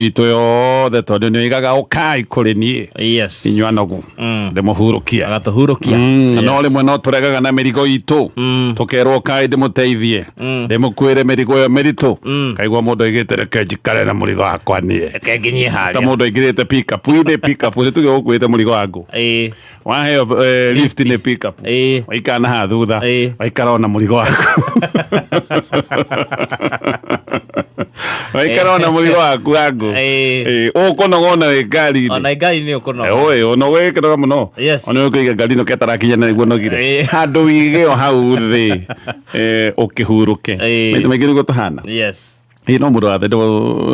Itũ yothe tondũ nĩ oigaga ũkai kũrĩ niĩ inyuĩ anogu ndĩmũhurũkia. Agatũhurũkia. No rĩmwe no tũregaga na mĩrigo itũ, tũkerwo ũkai ndĩmũteithie, ndĩmũkuĩre mĩrigo ĩyo mĩritũ. Kaigua mũndũ aigĩte, "Reke njikare na mũrigo wakwa niĩ." Reke nginyie Ta harĩa. mũndũ aingĩrĩte pickup inĩ, pickup nĩ tuge ũkuĩte mũrigo wa ngũ, waheo lift nĩ pickup, waikara na haha thutha, waikara ona mũrigo waku, waikara ona mũrigo waku wa ngũ. Ũkũnoga ona wĩ ngari-inĩ. Ona ngari nĩ ũkũnoga. Oi, ona wĩkĩraga mũno. Ona ũkĩiga ngari ĩno ketarakinya na nĩguo nogire. Handũ wige o hau thĩ, ũkĩhurũke. Maita maingĩ nĩguo tũhana. Ĩ no mũndũ wathe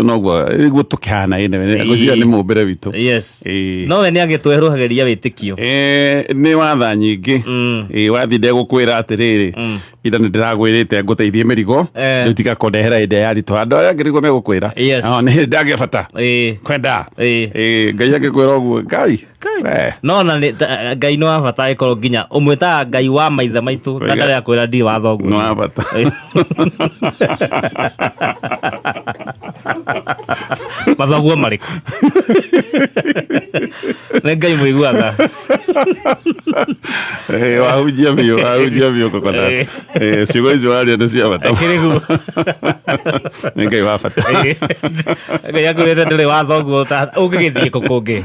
noguo nĩguo tũkĩhana ĩ ngwĩciria nĩ mũmbĩre witũ. No we nĩ agĩtwerũhagĩria wĩtĩkio. Nĩ watha nyingĩ. Wathi ndegũkwĩra atĩrĩrĩ, ira nĩ ndĩragwĩrĩte ngũteithie mĩrigo, rĩu tiga kũndehera hĩndĩ ĩrĩa yaritũha. Andũ arĩa angĩ nĩguo megũkwĩra. No, nĩ hĩndĩ ndagĩa bata kwenda. Ngai angĩkwĩra ũguo, Ngai. No ona nĩ Ngai nĩ wa bata ĩkorwo nginya ũmwĩtaga Ngai wa maithe maitũ na Wega. ndarĩ akwĩra ndirĩ wa thoguo. Nĩ wa bata. Mathoguo marĩkũ? Nĩ Ngai mũigua tha. Wahunjia biũ, wahunjia biũ, Coconut. Ciugo icio waria nĩ cia bata. Kĩrĩguo. Nĩ Ngai wa bata. Ngai akwĩrĩte ndũrĩ wa thoguo ũngĩgĩthiĩ kũ kũngĩ?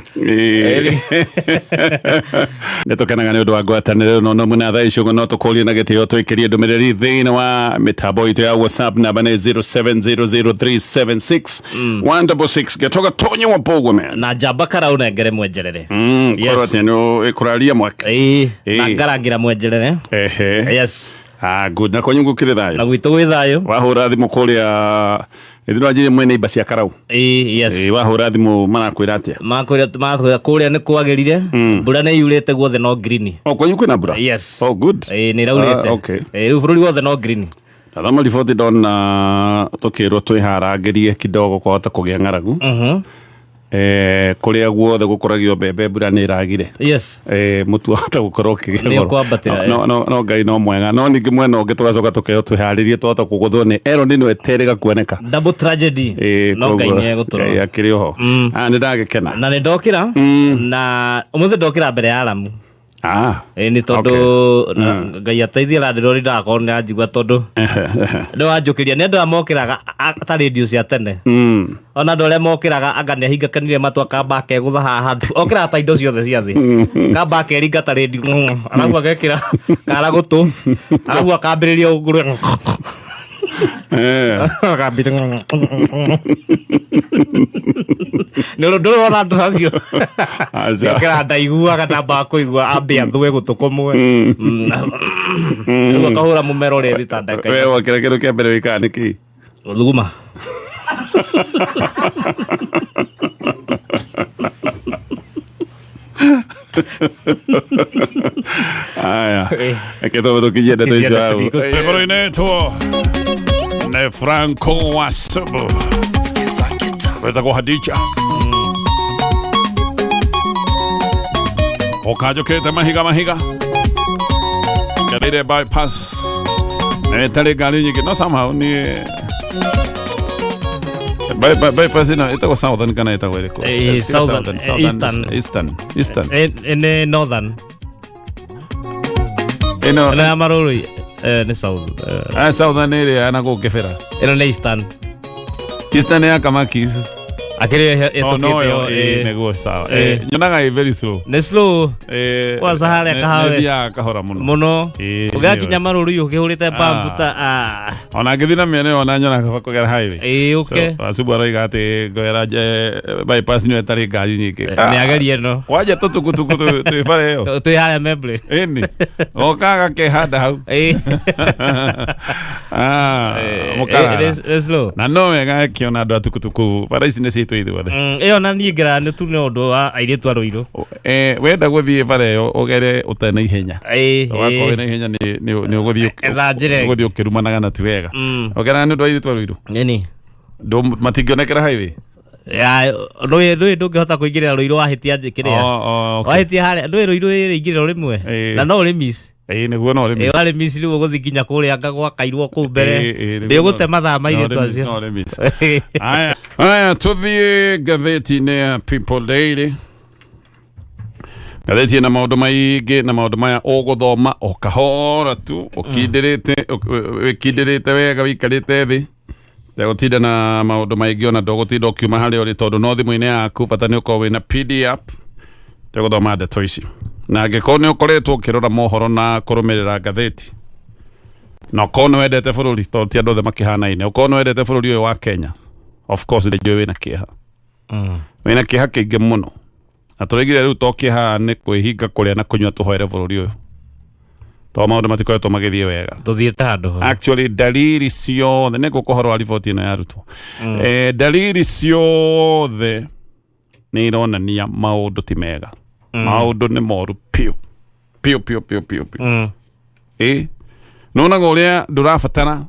Nä tå kenaga nä å ndå wa ngwatanä ro no no thaa icio no tå kå rie na gä tä o twä kä rie ndå mä rä ri thä inä wa mä tambo itå ya WhatsApp, namba nä 0700376166. Getoga tonye wa mbogwo man. Na njamba kara ũnengere mwenjerere. Korwo atä nä kå raria mwaki. Na ngarangĩra mwenjerere. Ehe. Ah, good. Na kwanyu gũkĩrĩ Na thayũ? Gwitũ gwĩ thayũ. Wahũra thimũ kũrĩa ĩthĩ nwanjirie mwene imba cia karau. Wahũra thimũ marakwĩra atĩa? Makwĩra kũrĩa nĩ kwagĩrire, mbura nĩ yurĩte guothe, no green. Oh, kwanyu kwĩna mbura? Yes. Oh, good. Nĩ ĩraurĩte. Ah, okay. Rĩu bũrũri wothe no green. Ndathoma riboti ndona tũkĩrwo twĩharangĩrie kidogo kwahota kũgĩa ng'aragu. Kũrĩa guothe gũkũragio mbembe mbura nĩ ĩragire. Mũtu wahota gũkorwo ũkĩgĩa Nĩ goro. ũkwambatĩra, No, Ngai no mwega, no ningĩ mwena ũngĩ tũgacoka tũkeo twĩharĩrie twahota kũgũthwo nĩ El Nino ĩterĩga kuoneka. Double tragedy. No Ngai Koguo, nĩ egũtũrora. Ngai akĩrĩ oho. Ah, nĩ ndagĩkena. Na nĩ ndokĩra, na ũmũthĩ ndokĩra mbere ya aramu. Nĩ tondũ Ngai ateithie randĩrori ndagakorwo nĩ anjigua, tondũ nĩ wanjũkĩria nĩ andũ aya mokĩraga ta rĩndiũ cia tene. Ona andũ arĩa mokĩraga anga nĩ ahingakanire matũ, akamba akegũtha haha handũ okĩraga ta indo ciothe cia thĩ, kamba akeringa ta rĩndiũ, arabu agekĩra kara gũtũ, arabu akambĩrĩria ũngũrũ akambĩrĩria nĩ ũndũ ndũrona andũ acio. Aca. Okĩra ndaiguaga, ndambaga kũigua ambe athue gũtũ kũmwe. Rĩu akahũra mũmero ũrĩa thĩ ta ndagĩka We wokĩra kĩndũ kĩa mbere wĩkaga nĩ kĩĩ? Gũthuguma. Aya, reke twambe tũkinyie ndeto icio hau. Rwĩmbo rũinĩtwo nĩ Franco Wasubu wĩtagwo Hadija, ũkanjũkĩte mahiga mahiga ngereire bypass na ĩtarĩ ngari nyingĩ, no somehow nĩ bypass ĩno ĩtagwo Southern kana ĩtagwo ĩrĩkũ? Southern, Eastern. Eastern, Eastern. Nĩ Northern. Ĩno. Ĩno ya marũrũ nĩ South. Ah, Southern ĩrĩa ya na gũkũ Kĩbĩra. Ĩno nĩ Eastern. Eastern ya Kamakis. Akĩrĩ Oh, no, ĩtũkĩte yo, yo. nĩguo sawa. Nyonaga ĩ very slow. Nĩ slow. Kwanza harĩa Kahawa West. Nĩthiaga kahora mũno. Mũno. Ũgakinya marũrũ ũkĩhũrĩte pampu ta Ona ngĩthiĩ na mĩena ĩyo ona nyonaga kaba kũgera highway. Ũke. So, Wasubu aroiga atĩ ngogera bypass nĩyo ĩtarĩ ngari nyingĩ. Nĩ agerie ĩno. Kwanja tũtukutuku twĩ bara ĩyo. Twĩ harĩa Membley. Ĩni. Oka agakehanda hau. Ah, mũkarara. Nĩ slow. Na no wega akĩona andũ a tukutuku bara ici nĩ citũ ithuothe. Ĩyo na niĩ ngeraga nĩ tu nĩ ũndũ wa airĩtu a Rũirũ. Wenda gũthiĩ bara ĩyo ũgere ũtarĩ na ihenya. Wakorwo wĩna ihenya nĩ ũgũthiĩ Etha njĩra ĩngĩ. Ũgũthiĩ ũkĩrumanaga na ti wega. Ũgeraga nĩ ũndũ wa airĩtu a Rũirũ. Nĩni. Matingĩonekera highway. Ya, rũĩ rũĩ ndũngĩhota kũingĩrĩra rũirũ wahĩtia kĩrĩa. Oh, oh, okay. Wahĩtia harĩa ndũĩ rũirũ rĩingĩrĩro rĩmwe. Ĩĩ. Na no ũrĩ miss. Ĩĩ, nĩguo no ũrĩ Ĩĩ, warĩ miss rĩu ũgũthiĩ nginya kũrĩa anga gwakairwo kũu mbere. Ĩĩ, ĩĩ, nĩguo Ndĩgũte no- mathaa ma no airĩtu ũrĩ miss, acio. no ũrĩ miss. Aya, aya tuthiĩ ngathĩti-inĩ ya People Daily. Ngathĩti ĩna maũndũ maingĩ na maũndũ maya ũgũthoma o kahora tu ũkindĩrĩte wĩkindĩrĩte wega wĩikarĩte thĩ tegũtinda na maũndũ maingĩ ona ndũgũtinda ũkiuma harĩa ũrĩ tondũ no thimũ-inĩ yaku bata nĩ ũkorwo wĩna PD app tegũthoma ndeto ici na angĩkorwo nĩ ũkoretwo ũkĩrora mohoro na kũrũmĩrĩra ngathĩti na ũkorwo nĩ wendete bũrũri tondũ ti andũ othe makĩhanaine ũkorwo nĩ wendete bũrũri ũyũ wa Kenya of course nĩ njũĩ wĩna kĩeha wĩna kĩeha kĩingĩ mũno na tũraigire rĩu to kĩeha nĩ kwĩhinga kũrĩa na kũnyua tũhoere bũrũri ũyũ tondũ maũndũ matikoretwo magĩthiĩ wega Tũthiĩte handũ ho. actually dalili ciothe nĩ ngũkũhoro wa riboti ĩno yarutwo eh, dalili ciothe nĩ ironania maũndũ ti mega maũndũ nĩ moru piũ piũ piũ piũ piũ piũ ĩ nĩwonaga ũrĩa ndũrabatara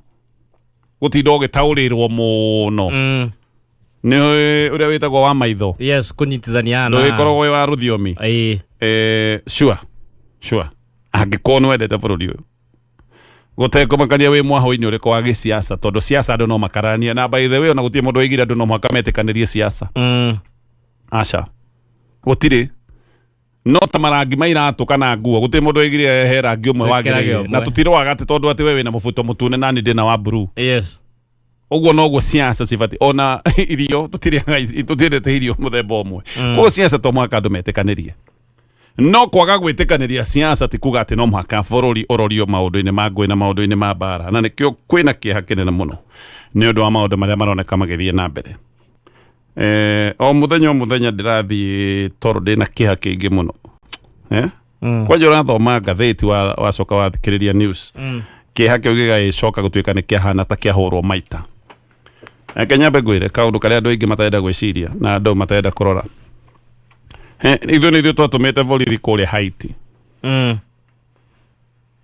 gũtinda ũgĩtaũrĩrwo mũno nĩ ũrĩa wĩtagwo wa maitho Yes, kũnyitithania na. ndũgĩkoragwo wĩ wa rũthiomi Ĩĩ. eh, sure sure angĩkorwo nĩ wendete bũrũri ũyũ gũtekũmakania wĩ mwahũ-inĩ ũrĩkũ wa gĩciaca tondũ ciaca andũ no makararania na by the way ona gũtirĩ mũndũ oigire andũ no mũhaka metĩkanĩrie ciaca aca gũtirĩ no ta marangi ma iratũ kana nguo gũtirĩ mũndũ oigire he rangi ũmwe Wĩkĩrage wagĩrĩire ũmwe. na tũtirũaga atĩ tondũ atĩ we wĩna mũbuto mũtune na niĩ ndĩna wa blue Yes. ũguo noguo ciaca cibatiĩ ona irio tũtirĩaga tũtiendete irio mũthemba ũmwe koguo ciaca to mũhaka andũ metĩkanĩrie no kwaga gwĩtĩkanĩria ciaca ti kuga atĩ no mũhaka bũrũri ũrorio maũndũ-inĩ ma ngũĩ na maũndũ-inĩ ma mbara na nĩkĩo kwĩna kĩeha kĩnene mũno nĩ ũndũ wa maũndũ marĩa maroneka magĩthiĩ na mbere eh, o mũthenya o mũthenya ndĩrathiĩ toro ndĩna kĩeha kĩingĩ mũno eh? Kwanja ũrathoma ngathĩti wacoka wathikĩrĩria news kĩeha kĩu gĩgagĩcoka gũtuĩka nĩ kĩahana ta kĩahũrwo maita reke nyambe ngwĩre kaũndũ karĩa andũ aingĩ matarenda gwĩciria na andũ matarenda kũrora He, ithuĩ nĩ ithuĩ twatũmĩte borithi kũrĩa Haiti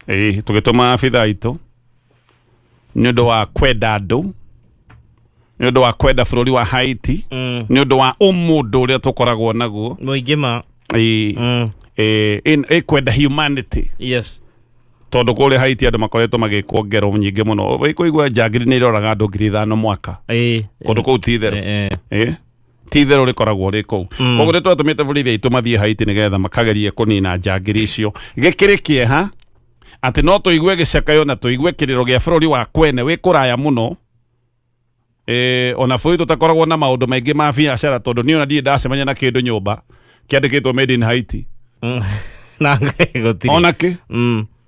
ĩĩ tũgĩtũma abitha aitũ nĩ ũndũ wa kwenda andũ nĩ ũndũ wa kwenda bũrũri wa Haiti nĩ ũndũ wa ũmũndũ ũrĩa tũkoragwo naguo Mũingĩ ma. ĩĩ ĩĩ ĩ kwenda humanity Yes. tondũ kũrĩa Haiti andũ makoretwo magĩkwo ngero nyingĩ mũno wĩkũigua njangiri nĩ iroraga andũ 5,000 mwaka Ĩĩ. kũndũ kũu ti itherũ Eh, ĩ ti itherũ rĩkoragwo rĩ kũu koguo nĩ twatũmĩte borithi aitũ mathiĩ Haiti nĩgetha makagerie kũnina njangiri icio gĩkĩrĩ kĩeha atĩ no tũigue gĩcakayo na tũigue kĩrĩro gĩa bũrũri wa kwene wĩ kũraya mũno eh, ona bũrũri tũtakoragwo na maũndũ maingĩ ma biacara tondũ niĩ ona ndirĩ ndacemania na kĩndũ nyũmba kĩandĩkĩtwo made in Haiti Na gũtirĩ. ona kĩ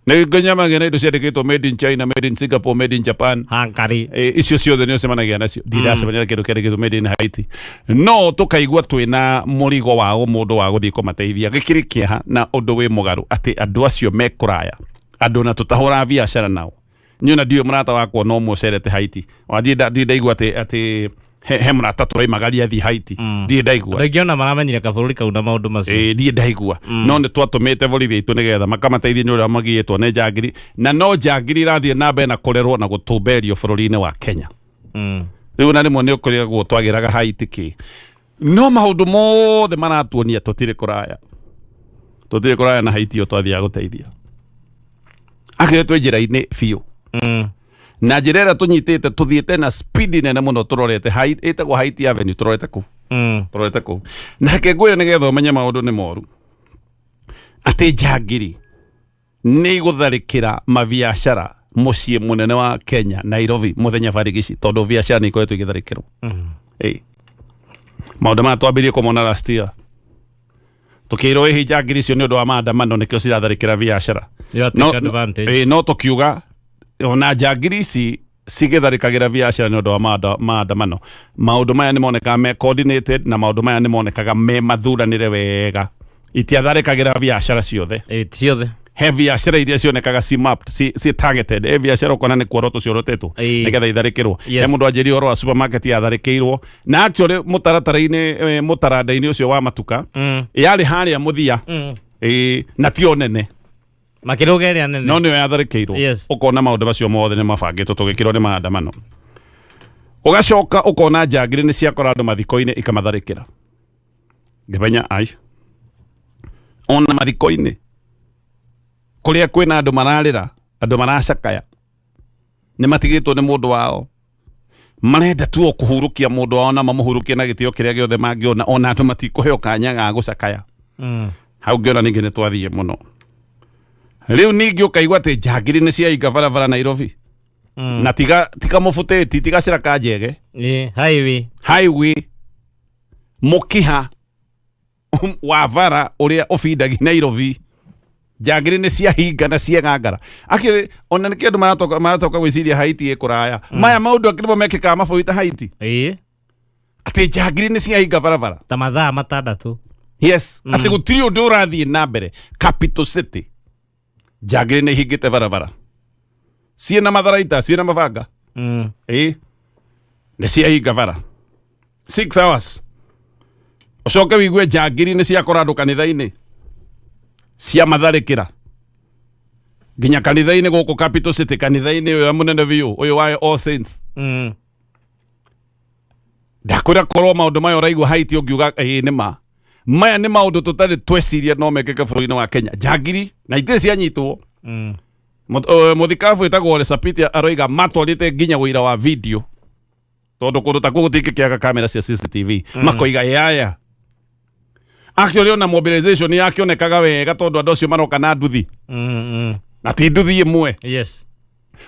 nĩ nganyamagia na indo ciandĩkĩtwo made in China made in Singapore made in Japan Hungary. Eh, icio ciothe nä ũcemanagia nacio ndiracemania na kĩndũ kĩandĩkĩtwo made in Haiti no tũkaigua twĩna mũrigo wa ũmũndũ wa gũthiĩ kũmateithia gĩkĩrĩ kĩeha na ũndũ wĩ mũgarũ atĩ andũ acio me kũraya andũ na tũtahũraga biacara nao niĩ ona ndiũĩ mũrata wakwa no ũmwe ũcerete Haiti ona ndirĩ ndaigua atĩ atĩ he mũrata tũraimagaria athiĩ Haiti ndirĩ ndaigua Andũ aingĩ ona maramenyire kabũrũri kau na maũndũ macio. ĩĩ ndirĩ ndaigua no nĩ twatũmĩte borithi aitũ nĩgetha makamateithie nĩ ũrĩa magiĩtwo nĩ njangiri na no njangiri irathiĩ na mbere na kũrerwo na gũtumberio bũrũri-inĩ wa Kenya rĩu na rĩmwe nĩ ũkũrĩagwo twagĩraga Haiti kĩ no maũndũ mothe maratuonia tũtirĩ kũraya tũtirĩ kũraya na Haiti ĩyo twathiaga gũteithia akĩrĩ twĩ njĩra-inĩ biũ na njĩra ĩrĩa tũnyitĩte tũthiĩte na speed nene mũno tũrorete Haiti ĩtagwo Haiti Avenue tũrorete kũu tũrorete kũu na reke ngwĩre nĩgetha ũmenye maũndũ nĩ moru atĩ njangiri nĩ igũtharĩkĩra mabiacara mũciĩ mũnene wa Kenya Nairobi mũthenya barigici tondũ biacara nĩ ikoretwo igĩtharĩkĩrwo Ĩĩ. maũndũ maya twambĩrĩrie kũmona last year tũkĩrwo ĩhĩ njangiri icio nĩ ũndũ wa maandamano nĩkĩo ciratharĩkĩra biacara You no, take advantage. ĩĩ, no tũkiuga ona njangiri ici cigĩtharĩkagĩra biacara nĩ ũndũ wa maandamano maũndũ maya nĩ monekaga me coordinated na maũndũ maya nĩ monekaga me mathuranĩre wega itiatharĩkagĩra biacara ciothe Ĩĩ, ti ciothe. he biacara iria cionekaga ci mapped ci targeted he biacara ũkona nĩ kuorotwo ciorotetwo Ĩĩ. nĩgetha itharĩkĩrwo Yes. he mũndũ anjĩrire ũhoro wa supermarket yatharĩkĩirwo na actually mũtaratara-inĩ mũtaranda-inĩ ũcio wa matuka yarĩ harĩa mũthia Ĩĩ, na tio nene Makĩrũga ĩrĩa nene. no nĩyo yatharĩkĩirwo Yes. ũkona maũndũ macio mothe nĩ mabangĩtwo tũgĩkĩrwo nĩ maandamano Ũgacoka ũkona njangiri nĩ ciakora andũ mathiko-inĩ ikamatharĩkĩra. Ngĩmenya ai, ona mathiko-inĩ kũrĩa kwĩna andũ mararĩra, andũ maracakaya, nĩ matigĩtwo nĩ mũndũ wao, marenda tu o kũhurũkia mũndũ wao na mamũhurũkie na gĩtĩo kĩrĩa gĩothe mangĩona, ona andũ matikũheo kanya ga gũcakaya. Hau ngĩona ningĩ nĩ twathiĩ mũno. Rĩu ningĩ ũkaigua atĩ njangiri nĩ ciainga barabara Nairobi. Na tiga mũbutĩti, tiga cira kanjege. Highway. Highway mũkiha wa bara ũrĩa ũbindagi Nairobi, njangiri nĩ ciahinga na ciegangara. Akĩrĩ ona nĩkĩo andũ maratoka gwĩciria Haiti ĩ kũraya. Maya maũndũ akĩrĩ mo mekĩkaga mabũrũri ta Haiti. Atĩ njangiri nĩ ciahinga barabara ta mathaa 6. Yes. Atĩ gũtirĩ ũndũ ũrathiĩ na mbere. Capital City njangiri nĩ ihingĩte barabara, ciĩna matharaita, ciĩna mabanga. Nĩ ciahinga bara 6 hours. Ũcoke wigue njangiri nĩ ciakora andũ kanitha-inĩ, ciamatharĩkĩra nginya kanitha-inĩ gũkũ Capital City, kanitha-inĩ ũyũ mũnene biũ, ũyũ wa All Saints. Ndakwĩra korwo maũndũ maya ũraigua Haiti ũngiuga ĩĩ nĩ ma. Maya nĩ maũndũ tũtarĩ tweciria no mekĩke bũrũri-inĩ wa Kenya. Njangiri na itirĩ cianyitwo. Mũthikabu wĩtagwo Ole Sapit aroiga matwarĩte nginya ũira wa video, tondũ kũndũ ta kũu gũtingĩkĩaga kamera cia CCTV. Makoiga yaya actually ona mobilization yakĩonekaga wega, tondũ andũ acio maroka na nduthi. Na ti nduthi ĩmwe.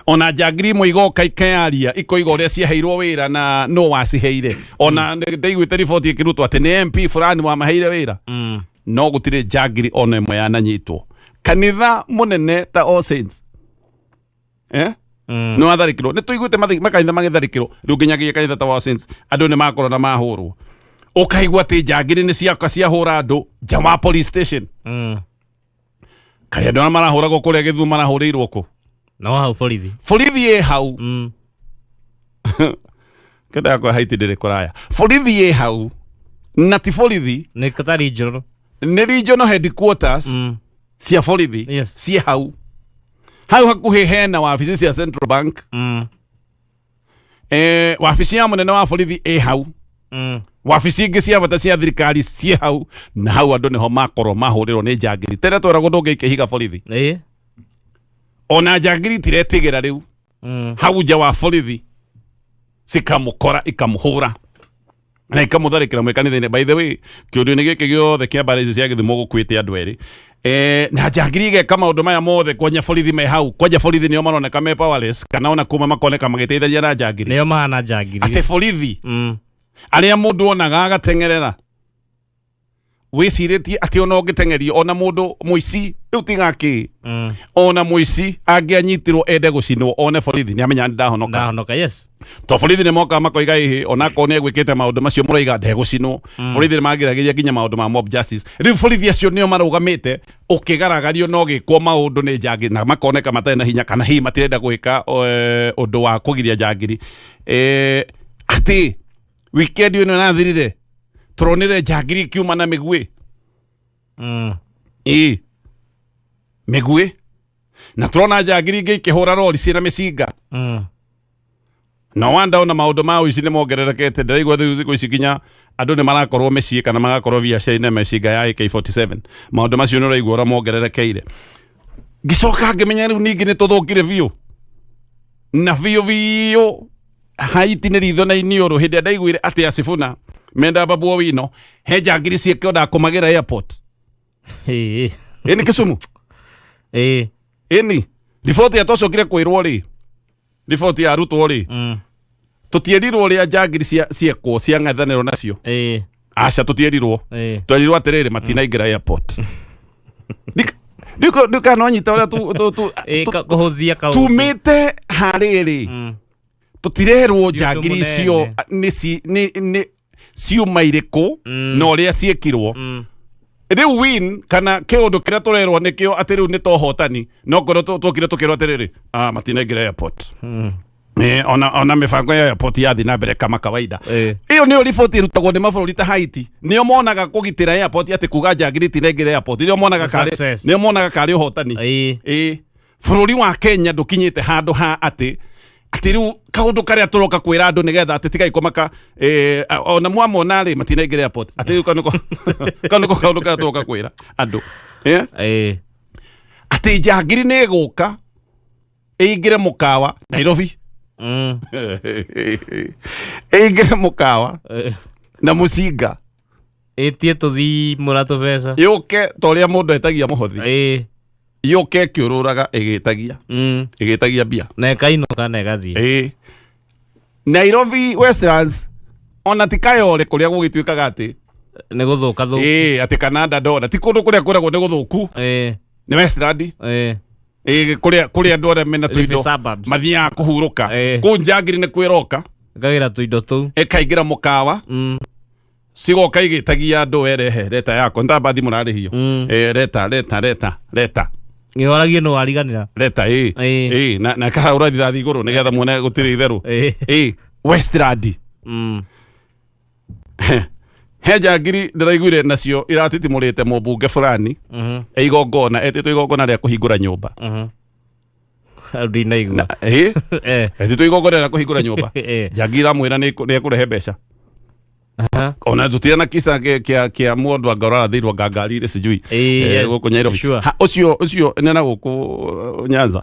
Ona njangiri imwe igoka ikearia, ikoiga ũrĩa ciaheirwo wĩra na no waciheire. Ona ndaiguĩte riboti ĩkĩrutwo atĩ nĩ MP fulani wamaheire wĩra. No gũtirĩ njangiri ona ĩmwe yananyitwo. Kanitha mũnene ta All Saints, eh? Nĩ watharĩkĩrwo. Nĩ tũiguĩte makanitha magĩtharĩkĩrwo, rĩu nginyagia kanitha ta All Saints andũ nĩ makorwo na mahũrwo. Ũkaigua atĩ njangiri nĩ ciaka ciahũra andũ nja wa police station. Kaĩ andũ arĩa marahũragwo kũrĩa Gĩthumo marahũrĩirwo kũ? No hau borithi. Borithi ĩ hau. Kenda yakwa Haiti ndĩrĩ kũraya. Borithi ĩ hau na ti borithi. Nĩ ta regional. Nĩ regional headquarters. Cia borithi. Ciĩ hau. Hau hakuhĩ hena wabici cia Central Bank. Wabici ya mũnene wa borithi ĩ hau. Wabici ingĩ cia bata cia thirikari ciĩ hau, na hau andũ nĩho makorwo mahũrĩrwo nĩ njangiri. Tene tweragwo ndũngĩikia ihiga borithi. Ona njangiri itiretigĩra rĩu. Hau nja wa borithi cikamũkora, ikamũhũra na ikamũtharĩkĩra mwĩ kanitha-inĩ. By the way, kĩũndũ-inĩ gĩkĩ gĩothe kĩa mbara ici cia Gĩthumo gũkuĩte andũ erĩ. Na njangiri igeka maũndũ maya mothe kwanja borithi me hau, kwanja borithi nĩo maroneka me powerless, kana ona kuma makoneka magĩteithania na njangiri. Nĩo mahana njangiri. Atĩ borithi arĩa mũndũ onaga agateng'erera, wĩcirĩtie atĩ ona ũngĩteng'erio ona mũndũ mũici rĩu tiga kĩ. Ona mũici angĩanyitirwo ende gũcinwo one borithi nĩ amenya ndahonoka. Ndahonoka, yes. To borithi nĩ mokaga makoiga ĩhĩ, onakorwo nĩ egwĩkĩte maũndũ macio mũroiga ndegũcinwo. Borithi nĩ magiragĩria nginya maũndũ ma mob justice. Rĩu borithi acio nĩo marũgamĩte ũkĩgaragario no gĩkwo maũndũ nĩ njangiri na makoneka matarĩ na hinya, kana hihi matirenda gwĩka ũndũ wa kũgiria njangiri. Atĩ weekend ĩno ĩrathirire tũronire njangiri ikiuma na mĩguĩ. Ĩĩ, mĩguĩ. Na tũrona njangiri ingĩ ikĩhũra rori ciĩna mĩcinga. No wanda ona maũndũ ma ũici nĩ mongererekete. Ndĩraigua rĩu thikũ ici nginya andũ nĩ marakorwo mĩciĩ kana magakorwo biacara-inĩ na mĩcinga ya AK47. Maũndũ macio nĩ ũraigua ũrĩa mongererekeire. Ngĩcoka ngĩmenya rĩu ningĩ nĩ tũthũkire biũ na biũ biũ. Haiti nĩ ritho na iniũrũ. Hĩndĩ ĩrĩa ndaiguire atĩ Asifuna menda Babu Owino he njangiri ciĩkĩondaga kũmagĩra airport. Ĩ nĩ Kisumu. Ĩni riboti ya twacokire kwĩrwo rĩ, riboti yarutwo rĩ, tũtierirwo ũrĩa njangiri ciekwo ciang'ethanĩrwo nacio. Aca, tũtierirwo. Twerirwo atĩrĩrĩ, matinaingĩra airport. Ndika no nyita ũrĩa Kũhũthia kaũndũ. Tumĩte harĩrĩ. Tũtirerwo Ti ũndũ njangiri icio mũnene. nĩ ciuma irĩkũ na ũrĩa ciĩkirwo. Rĩu win kana kĩũndũ kĩrĩa tũrerwo nĩkĩo atĩ rĩu nĩ tohotani, no ngorwo twokire tũkĩrwo atĩrĩrĩ, matinaingĩra airport. Ona mĩbango ya airport yathi na mbere kama kawaida. Ĩyo nĩyo riboti ĩrutagwo nĩ mabũrũri ta Haiti. Nĩo monaga kũgitĩra airport atĩ kuga njangiri itinaingĩra airport. Nĩo monaga karĩ Success. nĩo monaga karĩ ũhotani. Bũrũri wa Kenya ndũkinyĩte handũ ha atĩ Atĩ rĩu kaũndũ karĩa tũroka kwĩra andũ nĩgetha atĩ tigai kũmaka, ona mwamona rĩ, matinaingĩra airport. Atĩ rĩu kau nĩko kau nĩko kaũndũ karĩa tũroka kwĩra andũ. Atĩ njangiri nĩ ĩgũka ĩingĩre mũkawa Nairobi, ĩingĩre mũkawa na mũcinga, ĩtie tũthimũ na tũbeca, yũke ta ũrĩa mũndũ etagia mũhothi, yũke ĩkĩũrũraga ĩgĩtagia, ĩgĩtagia mbia, na ĩkainũka na ĩgathiĩ. Ĩĩ, Nairobi Westlands, ona ti Kayole kũrĩa gũgĩtuĩkaga atĩ nĩ gũthũka thũku. Ĩĩ, atĩ kana Dandora ti kũndũ kũrĩa kwĩragwo nĩ gũthũku, nĩ Westland. Ĩĩ, kũrĩa kũrĩa andũ arĩa mena Leafy tũindo suburbs. Mathiaga kũhurũka. Kũu njangiri nĩ kwĩroka, ngagĩra tũindo tũu, ĩkaingĩra mũkawa, cigoka igĩtagia andũ, werehe reta yako ntambathi mũrarĩhio. Reta reta reta reta. Ngĩhoragie nũ wariganĩra. Reta ĩ. Ĩ, na kahũra rithathi igũrũ nĩgetha muone gũtirĩ itherũ. Ĩ Westland. He njangiri ndĩraiguire nacio iratitimũrĩte mũmbunge fulani, e igongona, etĩtwo igongona rĩa kũhingũra nyũmba. Ndinaigua. Ĩ, etĩtwo igongona rĩa kũhingũra nyũmba. Njangiri iramwĩra nĩ ekũrehe mbeca. Ona tutira na kisa kĩa mũndũ anga ũrarathĩirwo anga ngari-inĩ sijui, gũkũ Nairobi. Ha, ũcio ũcio nĩ na gũkũ Nyanza,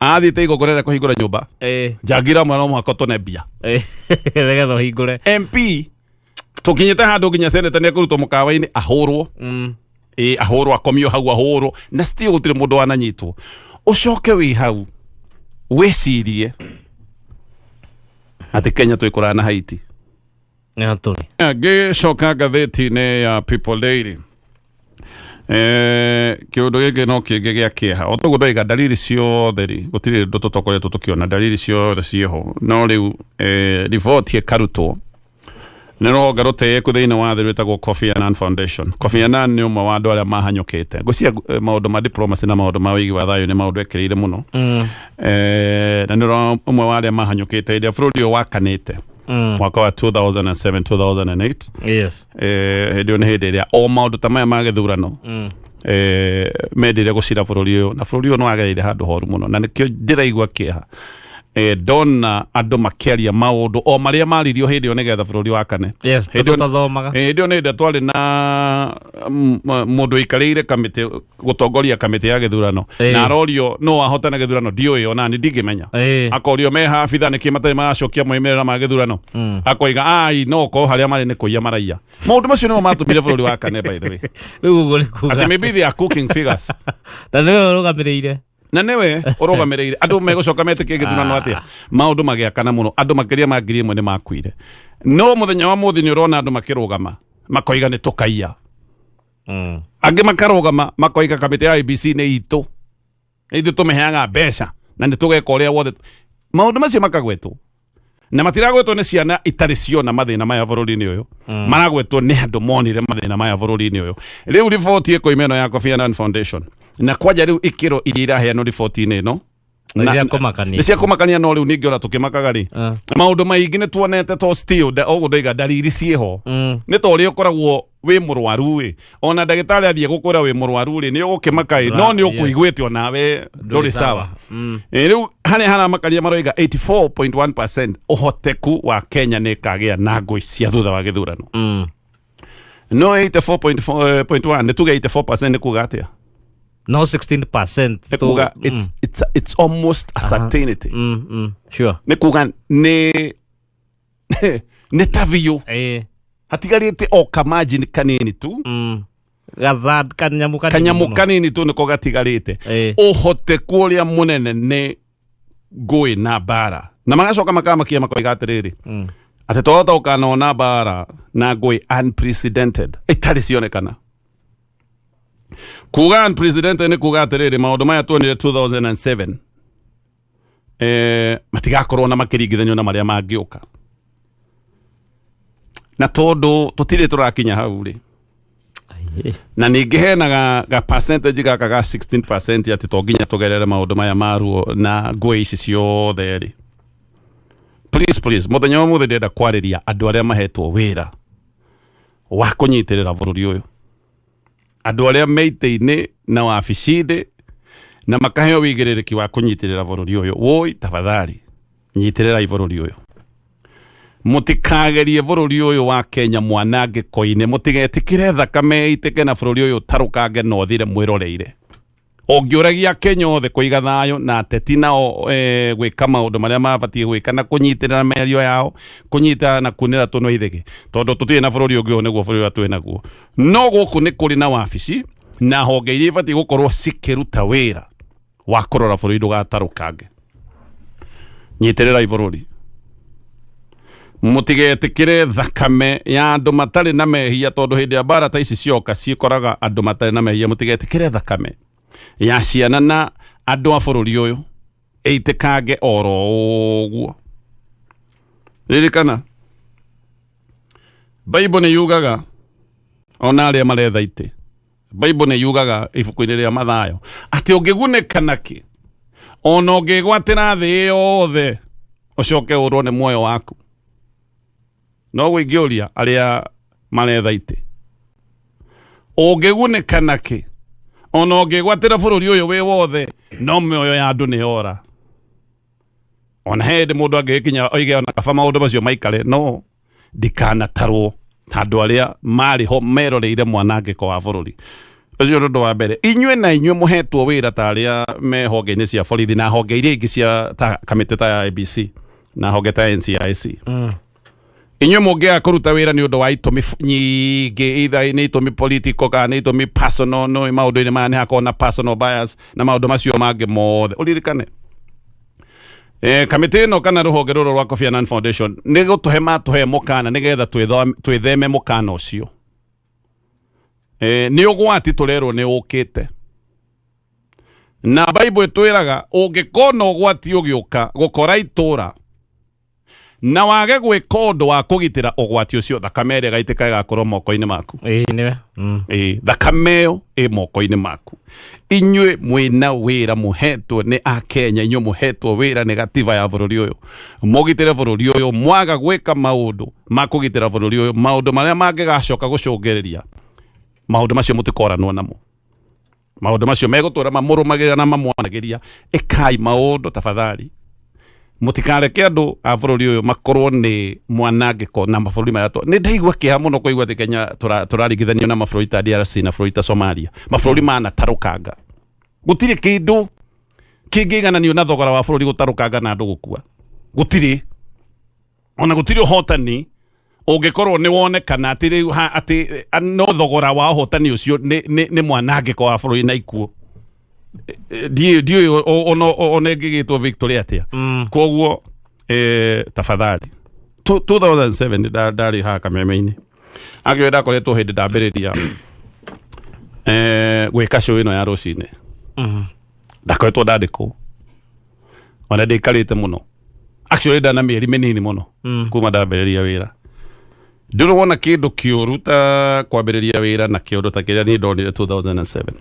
athiĩte igongona rĩa kũhingũra nyũmba, njangiri iramwĩra no mũhaka ũtũne mbia nĩgetha ũhingũre. MP tũkinyĩte handũ nginya seneta nĩ ekũrutwo mũkawa-inĩ ahũrwo. Ĩ, ahũrwo, akomio hau, ahũrwo, na still gũtirĩ mũndũ wananyitwo. Ũcoke wĩ hau wĩcirie atĩ Kenya twĩkũraya na Haiti. Nĩho tũrĩ. Ngĩcoka ngathĩti-inĩ ya People Daily, kĩũndũ gĩkĩ no kĩngĩ gĩa kĩeha. O toguo ndoiga, dalili ciothe rĩ, gũtirĩ ũndũ tũtokoretwo tũkĩona, dalili ciothe ciĩho. No rĩu riboti ĩkarutwo nĩ rũhonge rũtĩĩku thĩinĩ wa thĩ rwĩtagwo Kofi Annan Foundation. Kofi Annan nĩ ũmwe wa andũ arĩa mahanyũkĩte. Ngwĩciria maũndũ ma diplomacy na maũndũ ma ũigi wa thayũ nĩ maũndũ ekĩrĩire mũno. Na nĩ ũmwe wa arĩa mahanyũkĩte hĩndĩ ĩrĩa bũrũri ũyũ wakanĩte mwaka wa 2007 2008. Hĩndĩ ĩyo nĩ hĩndĩ ĩrĩa o maũndũ ta maya ma gĩthurano mendire gũcira bũrũri ũyũ, na bũrũri ũyũ nĩ wagereire handũ horu mũno, na nĩkĩo ndĩraigua kĩeha ndona andũ makĩaria maũndũ o marĩa maririo hĩndĩ ĩyo nĩgetha bũrũri wakane. Hĩndĩ ĩyo- tũtathomaga. Hĩndĩ ĩyo nĩ hĩndĩ twarĩ na mũndũ ũikarĩire kamĩtĩ, gũtongoria kamĩtĩ ya gĩthurano, na arorio no ahotana gĩthurano, ndiũĩ ona ni ndingĩmenya. Akorio me habitha nĩkĩ matarĩ maracokia moimĩrĩra ma gĩthurano, akoiga ai no ũkorwo harĩa marĩ nĩ kũiya maraiya. Maũndũ macio nĩmo matũmire bũrũri wakane, by the way. Rĩu ũguo nĩ kuga Atĩ maybe they are cooking figures. Na nĩwe ũrũgamĩrĩire. Na nĩwe ũrũgamĩrĩire, andũ megũcoka metĩkie gĩthurano atĩa? Maũndũ magĩakana mũno, andũ makĩria ma 1,000 nĩ makuire. No mũthenya wa mũthĩ nĩ ũrona andũ makĩrũgama makoiga nĩ tũkaiya. Angĩ makarũgama makoiga kamĩtĩ ya IEBC nĩ itũ, nĩ ithuĩ tũmĩheaga mbeca na nĩ tũgeka ũrĩa wothe. Maũndũ macio makagwetwo, na matiragwetwo nĩ ciana itarĩ ciona mathĩna maya bũrũri-inĩ ũyũ, maragwetwo nĩ andũ monire mathĩna maya bũrũri-inĩ ũyũ. Rĩu riboti ĩkoima ĩno ya Kofi Annan Foundation, na kwanja rĩu ikĩro iria iraheanwo riboti-inĩ ĩno Nĩ cia kũmakania. Nĩ cia kũmakania. No rĩu ningĩ ona tũkĩmakaga rĩ, maũndũ maingĩ nĩ tuonete to still ũguo ndoiga ndariri ciĩho. Nĩ ta ũrĩa ũkoragwo wĩ mũrwaru ĩ, ona ndagĩtarĩ athiĩ gũkwĩra wĩ mũrwaru rĩ, nĩ ũgũkĩmaka ĩ, no nĩ ũkũiguĩte onawe ndũrĩ sawa. Rĩu harĩa haramakania, maroiga 84.1% ũhoteku wa Kenya nĩ ĩkagĩa na ngũi cia thutha wa gĩthurano. No 84.1, nĩ tuge 84% nĩ kuga atĩa? No 16%. Nĩ kuga it's almost a certainty. Nĩ kuga nĩ ta biũ, hatigarĩte o kamargin kanini tu. Gatha kanyamũ kanini kanyamũ mũno. Kanini tu nĩko gatigarĩte. Ũhoteku ũrĩa mũnene nĩ ngũĩ na mbara, na magacoka makamakia makoiga atĩrĩrĩ, atĩ twahota gũkanona mbara na ngũĩ unprecedented, ĩtarĩ cionekana. Kuga unprecedented nĩ kuga atĩrĩrĩ, maũndũ maya tuonire 2007 matigakorwo na makĩringithanio na marĩa mangĩũka. Na tondũ tũtirĩ tũrakinya hau rĩ, na ningĩ hena ga percentage gaka ga 16% atĩ to nginya tũgerere maũndũ maya ma ruo na ngũĩ ici ciothe rĩ, please please, mũthenya wa mũthĩ ndĩrenda kwarĩria andũ arĩa mahetwo wĩra wa kũnyitĩrĩra bũrũri ũyũ, andũ arĩa me itĩ-inĩ na wabici-inĩ na makaheo wĩigĩrĩrĩki wa kũnyitĩrĩra bũrũri ũyũ. Woi, tafadhali. Nyitĩrĩrai bũrũri ũyũ. Mũtikagerie bũrũri ũyũ wa Kenya mwanangĩko-inĩ. Mũtigetĩkĩre thakame ĩitĩke na bũrũri ũyũ ũtarũkange na ũthire mwĩroreire. Ũngĩũragia Kenya othe kũiga thayũ na ateti nao gwĩka maũndũ marĩa mabatiĩ gwĩka na kũnyitĩrĩra mĩario yao, kũnyita na kunĩra tũnua ithĩgĩ, tondũ tũtirĩ na bũrũri ũngĩ, ũyũ nĩguo bũrũri ũrĩa twĩ naguo. No gũkũ nĩ kũrĩ na wabici na honge iria ibatiĩ gũkorwo cikĩruta wĩra wa kũrora bũrũri ndũgatarũkange. Nyitĩrĩrai bũrũri. Mũtigetĩkĩre thakame ya andũ matarĩ na mehia, tondũ hĩndĩ ya mbara ta ici cioka cikoraga andũ matarĩ na mehia. Mũtigetĩkĩre thakame ya ciana na andũ a bũrũri ũyũ ĩitĩkange oro ũguo. Ririkana Bible nĩ yugaga ona arĩa maretha itĩ, Bible nĩ yugaga ibuku-inĩ rĩa Mathayo atĩ ũngĩgunĩka nakĩ ona ũngĩgwatĩra thĩ yothe ũcoke ũrwo nĩ muoyo waku. No ingĩũria arĩa maretha itĩ, ũngĩgunĩka nakĩ ona ũngĩgwatĩra bũrũri ũyũ wĩ wothe no mĩoyo ya andũ nĩ yora. Ona he hĩndĩ mũndũ angĩgĩkinya oige ona kaba maũndũ macio maikare, no ndikanatarwo ta andũ arĩa marĩ ho meroreire mwanangĩko wa bũrũri ũcio. Nĩ ũndũ wa mbere, inyuĩ na inyuĩ mũhetwo wĩra ta arĩa me honge-inĩ cia borithi na honge iria ingĩ cia ta kamĩtĩ ta ya IEBC na honge ta NCIC, inyuĩ mũngĩaga kũruta wĩra nĩ ũndũ wa itũmi nyingĩ, either nĩ itũmi political kana nĩ itũmi personal, no maũndũ-inĩ maya nĩ hakoragwo na personal bias na maũndũ macio mangĩ mothe. Ũririkane kamĩtĩ ĩno kana rũhonge rũrũ rwa Kofi Annan Foundation nĩ gũtũhe matũhe mũkana nĩgetha twĩtheme mũkana ũcio. Nĩ ũgwati tũrerwo nĩ ũkĩte, na Bible ĩtwĩraga ũngĩkona ũgwati ũgĩũka gũkora itũra na wage gwĩka ũndũ wa kũgitĩra ũgwati ũcio, thakame ĩrĩa ĩgaitĩka ĩgakorwo moko-inĩ maku. Ĩĩ nĩwe. Ĩĩ, thakame ĩyo ĩ moko-inĩ maku. Inyuĩ mwĩna wĩra mũhetwo nĩ Akenya, inyuĩ mũhetwo wĩra nĩ gatiba ya bũrũri ũyũ mũgitĩre bũrũri ũyũ. Mwaga gwĩka maũndũ ma kũgitĩra bũrũri ũyũ, maũndũ marĩa mangĩgacoka gũcũngĩrĩria maũndũ macio mũtikoranwo namo. Maũndũ macio megũtũra mamũrũmagĩrĩra na mamwanagĩria. Ĩkai maũndũ tafadhali, mũtikareke andũ a bũrũri ũyũ makorwo nĩ mwanangĩko na mabũrũri marĩa nĩ ndaigua kĩeha mũno kũigua atĩ Kenya tũraringithanio na mabũrũri ta DRC na bũrũri ta Somalia, mabũrũri manatarũkanga. Gũtirĩ kĩndũ kĩngĩigananio na thogora wa bũrũri gũtarũkanga na andũ gũkua. Gũtirĩ, ona gũtirĩ ũhotani ũngĩkorwo nĩ wonekana atĩ rĩu atĩ no thogora wa ũhotani ũcio nĩ mwanangĩko wa bũrũri na ikuũ. Ndiũĩ ona ĩngĩgĩtwo victory atĩa. Koguo tafadhali, 2007 ndarĩ haha Kameme-inĩ, agĩo ndakoretwo hĩndĩ ndambĩrĩria gwĩka show ĩno ya rũcinĩ. Ndakoretwo ndandĩkwo, ona ndĩikarĩte mũno, actually ndana mĩeri mĩnini mũno kuma ndambĩrĩria wĩra. Ndũrĩ wona kĩndũ kĩũru ta kwambĩrĩria wĩra na kĩũndũ ta kĩrĩa niĩ ndonire 2007.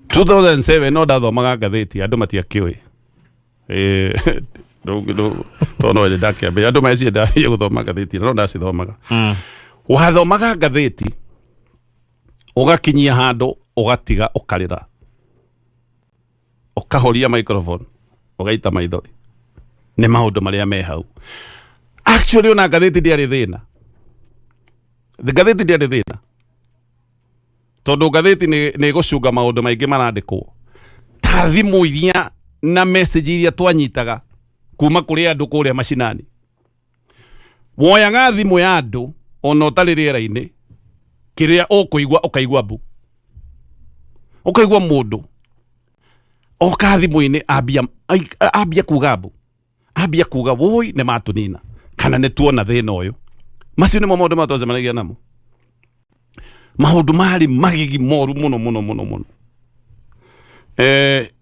2007 no ndathomaga ngathĩti, andũ matiakĩũĩ. Tondũ no hĩndĩ ndakĩambĩrĩria, andũ meciria ndambĩrĩria gũthoma ngathĩti, no ndacithomaga. Wathomaga ngathĩti ũgakinyia handũ ũgatiga, ũkarĩra, ũkahoria microphone, ũgaita maithori nĩ maũndũ marĩa me hau. Actually ona ngathĩti ndĩarĩ thĩna, ngathĩti ndĩarĩ thĩna, tondũ ngathĩti nĩ ĩgũcunga maũndũ maingĩ marandĩkwo, ta thimũ iria na message iria twanyitaga kuma kũrĩ andũ kũrĩa macinani. Woyaga thimũ ya andũ ona ũtarĩ rĩera-inĩ, kĩrĩa ũkũigua ũkaigua mbu, ũkaigua mũndũ oka thimũ-inĩ ambia kuga mbu, ambia kuga woi nĩ matũnina kana nĩ tuona thĩna ũyũ. Macio nĩmo maũndũ marĩa twacemanagia namo, maũndũ marĩ magigi moru mũno mũno mũno mũno.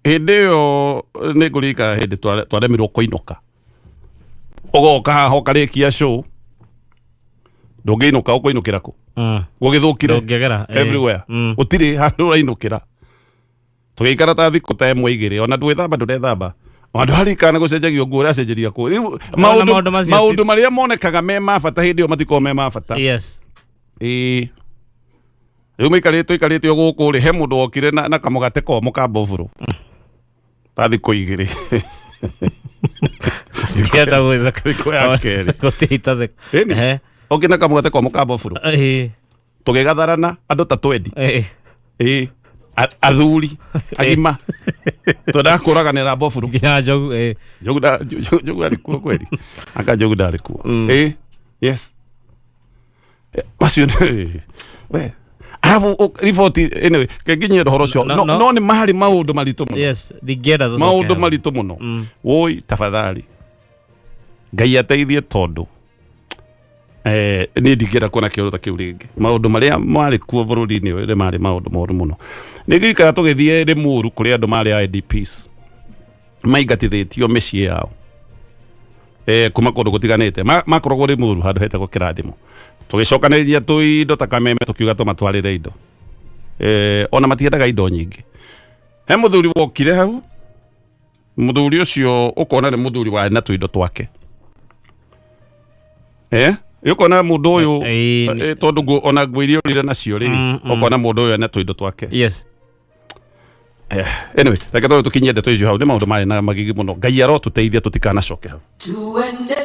Hĩndĩ ĩyo nĩ ngũririkana hĩndĩ twaremirwo kũinũka, ũgoka haha ũkarĩkia show, ndũngĩinũka, ũkũinũkĩra kũ? Gũgĩthũkire. Ndũngĩgera. Everywhere. Gũtirĩ handũ ũrainũkĩra. Tũgĩikara ta thikũ ta ĩmwe igĩrĩ, ona ndwĩthamba, ndũrethamba, ona ndũraririkana gũcenjagio nguo, ũracenjeria kũ rĩu? Maũndũ macio maũndũ marĩa monekaga me ma bata hĩndĩ ĩyo matikoragwo me ma bata. Ĩĩ, rĩu maikarĩte tũikarĩte o gũkũ rĩ, he mũndũ wokire na kamũgate komũ ka mbũbũrũ ta thikũ igĩrĩ. Ndĩrenda gwĩtheka. Thikũ ya kerĩ. Gũtirĩ itatheka. Ĩni. Ehe. Ũngĩ na kamũgate komũ ka boburu. Ĩĩ. Tũgĩgatharana andũ ta twendi. Ĩĩ. Ĩĩ. Athuri agima. Twendaga kũraganĩra boburu. Nginya njogu. Ĩĩ. Njogu njogu arĩ kuo kweri. Anga njogu ndarĩ kuo. Ĩĩ. Yes. Macio nĩ we. Arabu riboti anyway nginyie ũhoro ũcio No, no no. no nĩ marĩ maũndũ maritũ mũno. Yes, ndingĩenda tũcoke Maũndũ hau. maritũ mũno. Woi tafadhali. Ngai ateithie tondũ niĩ ndingĩenda kuona kĩũndũ ta kĩu rĩngĩ. Maũndũ marĩa marĩ kuo bũrũri-inĩ ũyũ nĩ marĩ maũndũ moru mũno. Nĩ ngirikana tũgĩthiĩ Limuru kũrĩ andũ marĩ IDPs maingatithĩtio mĩciĩ yao kuma kũndũ gũtiganĩte. Makoragwo Limuru handũ hetagwo Kĩrathimo. Tũgĩcokanĩrĩria tũindo ta kameme tũkiuga tũmatwarĩre indo. Ona matiendaga indo nyingĩ. He mũthuri wokire hau, mũthuri ũcio ũkona nĩ mũthuri warĩ na tũindo twake. Ũkona mũndũ ũyũ, tondũ ona nguo iria ũrire nacio rĩ, ũkona mũndũ ũyũ ena tũindo twake. Yes. Anyway, reke tondũ tũkinyie ndeto icio hau, nĩ maũndũ marĩ na magigi mũno. Ngai arotũteithia tũtikanacoke hau. Tuende.